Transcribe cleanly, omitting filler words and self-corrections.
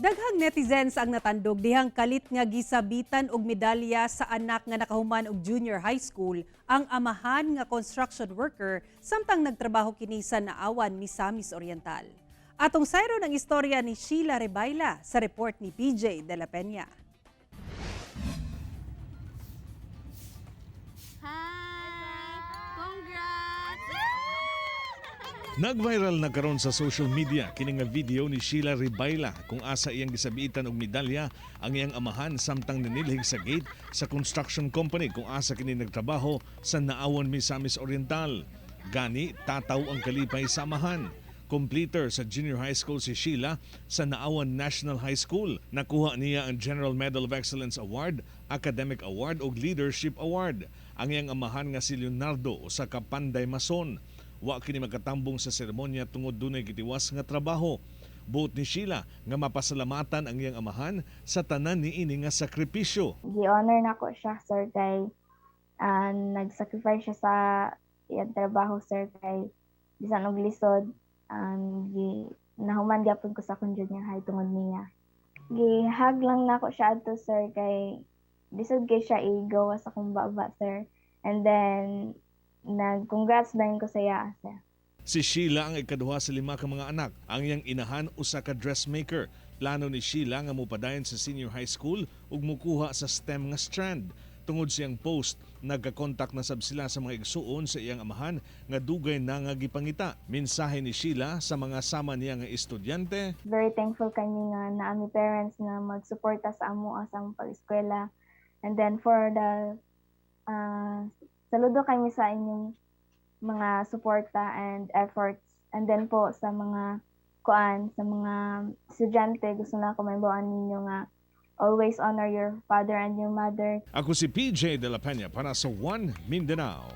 Daghang netizens ang natandog dihang kalit nga gisabitan og medalya sa anak nga nakahuman og junior high school ang amahan nga construction worker samtang nagtrabaho kini sa Naawan, Misamis Oriental. Atong sayron ang istorya ni Sheila Rebaila sa report ni PJ De La Peña. Hi! Congrats! Nag-viral na karon sa social media kini nga video ni Sheila Ribayla kung asa iyang gisabitan og medalya ang iyang amahan samtang ninilhig sa gate sa construction company kung asa kini nagtrabaho sa Naawan, Misamis Oriental. Gani tataw ang kalipay sa amahan. Completer sa junior high school si Sheila sa Naawan National High School. Nakuha niya ang General Medal of Excellence Award, Academic Award ug Leadership Award. Ang iyang amahan nga si Leonardo, usa ka panday mason. Wa kini makatambong sa seremonya tungod dunay gitiwas nga trabaho. Buot ni Sheila nga mapasalamatan ang iyang amahan sa tanan niini nga sakripisyo. Gi-honor nako siya, sir, kay nag-sacrifice siya sa iyang trabaho, sir, kay bisan og lisod, gi nahuman gyapon ko sa akong junior high tungod niya. Gi-hug lang nako siya adto, sir, kay lisod kay siya igawas sa akong baba, sir, and then nag-congrats dayon ko sa iya, sir. Si Sheila ang ikaduha sa lima ka mga anak. Ang iyang inahan, usa ka dressmaker. Plano ni Sheila nga mopadayon sa senior high school ug mukuha sa STEM nga strand. Tungod siyang post, nagkakontak na sab sila sa mga igsuon sa iyang amahan nga dugay na nga gipangita. Mensahe ni Sheila sa mga sama niya nga estudyante: Very thankful kami nga naa mi parents nga magsuporta sa amo sa among pag-eskwela. And then for the saludo kami sa inyong mga suporta and efforts. And then po sa mga kuan, sa mga estudyante, gusto nako mahibaw-an ninyo nga always honor your father and your mother. Ako si PJ De La Peña para sa One Mindanao.